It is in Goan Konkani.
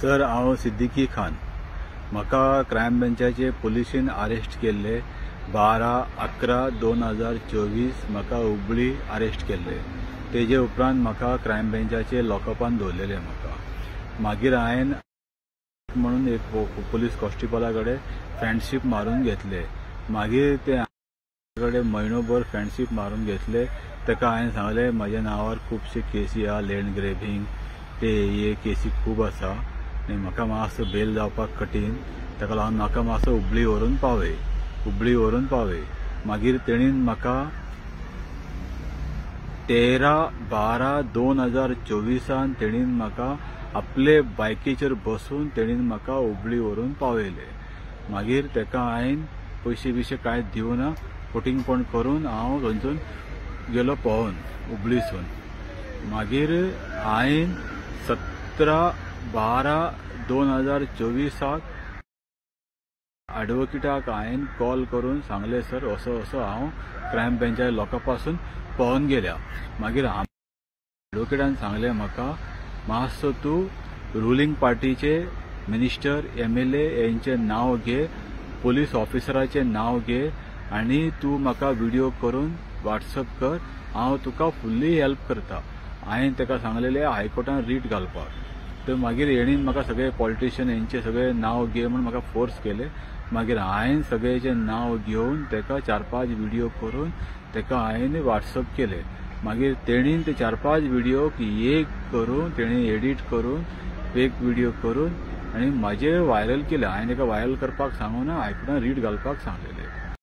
सर, हांव सिद्दीकी खान. म्हाका क्रायम ब्रांचाचे पुलिशीन अरेस्ट केल्ले 12/11/2024. म्हाका हुबळी अरेस्ट केल्ले. तेजे उपरांत म्हाका क्रायम ब्रांचाचे लॉकअपान दवरलेले. म्हाका मागीर हांवें म्हणून एक पुलीस कॉन्स्टेबला कडेन फ्रेंडशीप मारून घेतले. मागीर ते कडेन म्हयनोभर फ्रेंडशीप मारून घेतले. ताका हांवें सांगलें म्हज्या नांवार खुबशे केसी आहा, लँड ग्रेबींग ते हे केसी खूब आसा आनी म्हाका मातसो बेल जावपाक कठीण, ताका लागून म्हाका मातसो हुबळी व्हरून पावय, हुबळी व्हरून पावय. मागीर तेणीन म्हाका 13/12/2024 तेणीन म्हाका आपले बायकीचेर बसून तेणीन म्हाका हुबळी व्हरून पावयले. मागीर ताका हांवें पयशे बियशे कांय दिवना, फटींगपण करून हांव थंयसून गेलो पळोवन हुबळीसून. मागीर हांवें 17/12/2024 एडवोकेटाक हांवें कॉल करून सांगलें, सर असो असो हांव क्रायम ब्रांचा लॉकअपासून पळोवन गेल्या. मागीर एडवोकेटान सांगलें म्हाका, मातसो तूं रुलींग पार्टीचे मिनिस्टर MLA हेंचें नांव घे, पुलीस ऑफिसराचें नांव घे आनी तूं म्हाका व्हिडियो करून वॉट्सअप कर, हांव तुका फुल्ली हेल्प करता. हांवें ताका सांगलेलें हायकोर्टान रीट घालपाक. तर मागीर हेणीन म्हाका सगळे पॉलिटिशियन हेंचे सगळे नांव घे म्हूण म्हाका फोर्स केले. मागीर हांवें सगळ्याचें नांव घेवन ताका 4-5 व्हिडियो करून ताका हांवें वॉट्सअप केले. मागीर तेणीन ते 4-5 व्हिडियोक एक करून तेणी एडिट करून एक व्हिडियो करून आनी म्हाजे व्हायरल केले. हांवें ताका व्हायरल करपाक सांगूना, हायकोर्टान रीट घालपाक सांगलेलें.